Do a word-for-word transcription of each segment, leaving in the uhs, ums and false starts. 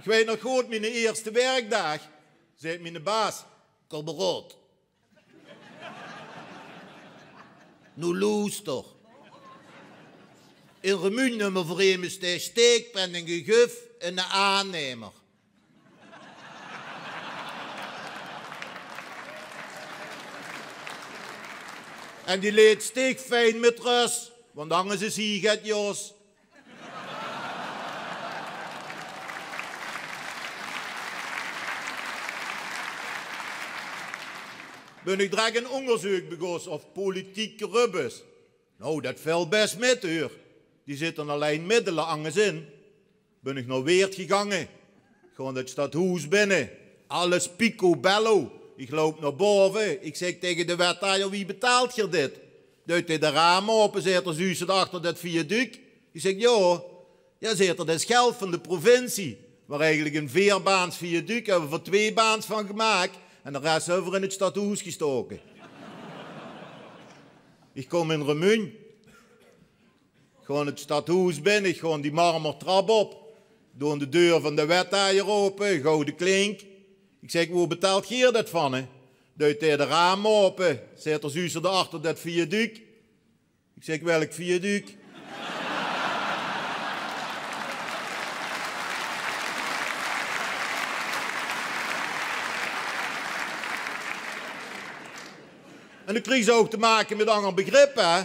Ik weit nog good, miene eerste werkdaag, zeet miene baas: "Kameraod, noe loester. In Remunj numme v'r emes de steekpen en geguf en de aannemer. En die leet dich fijn mit rös, want angers is hie get jos." Bön ik drek ein óngerzeuk begós of politiek corrup is. Nou, det vèlt bès mit, huur. Die zitte allein middele angers in. Bön ik nao Weert gegange. Gaon 't stadhoes binne. Alles picobello. Ik loup nao bove. Ik zèk taenge de wethajer: "Wie betaalt geer dit?" Duit hae de raam aope, zeet 'r: "Zuus se achter det viaduct?" Ik zèk: "Jao." "Jao," zeet 'r, "det is geld van de provincie. Mer eigelik ein veerbaans viaduct, höbbe v'r d'r twieëbaans van gemaak. En de res höbbe v'r in 't stadhoes gestoke." Ik kom in Remunj. Gaon 't stadhoes binne, ik gaon die marmer trap op. Doon de deur van de wethajer aope, gouwe klink. Ik zèk: "Wo betaalt geer det van, hè?" Duit hae de raam aope, zeet 'r: "Zuus se achter det viaduct?" Ik zèk: "Welk viaduct?" En dan kriege ze ouch te make mit anger begrippe, hè.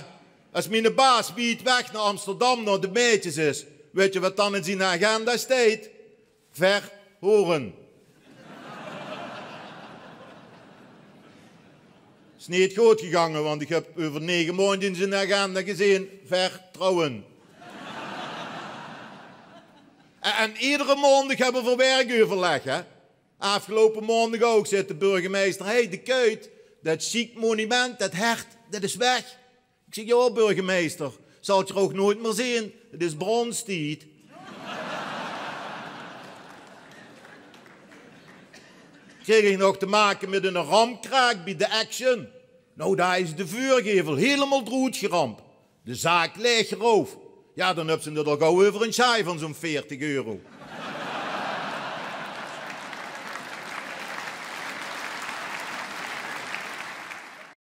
Es miene baas wied weg nao Amsterdam nao de maedjes is, wèt geer waat dan in zien agenda steit? Verhoren. Is neet good gegange, want ik höb euver nege maondj in zien agenda gezeen: vertrouwen. En, en iedere maondig höbbe v'r werkeuverleg, hè. Aafgeloupe maondig ouch, zeet de burgemeister: "Hé, de kuit, det sjiek monument, det hert, det is weg." Ik zèk: "Jao, burgemeister, zal 't geer ouch noeit mier zeen. 't Is bronstied." Kreeg ik nog te make mit ein ramkraak bie de Action. Nou, dao is de veurgevel hielemaol d'roet geramp. De zaak laeg d'rop. Jao, dan höbs se 't al gauw euver ein sjaai van zoe'n veertig euro.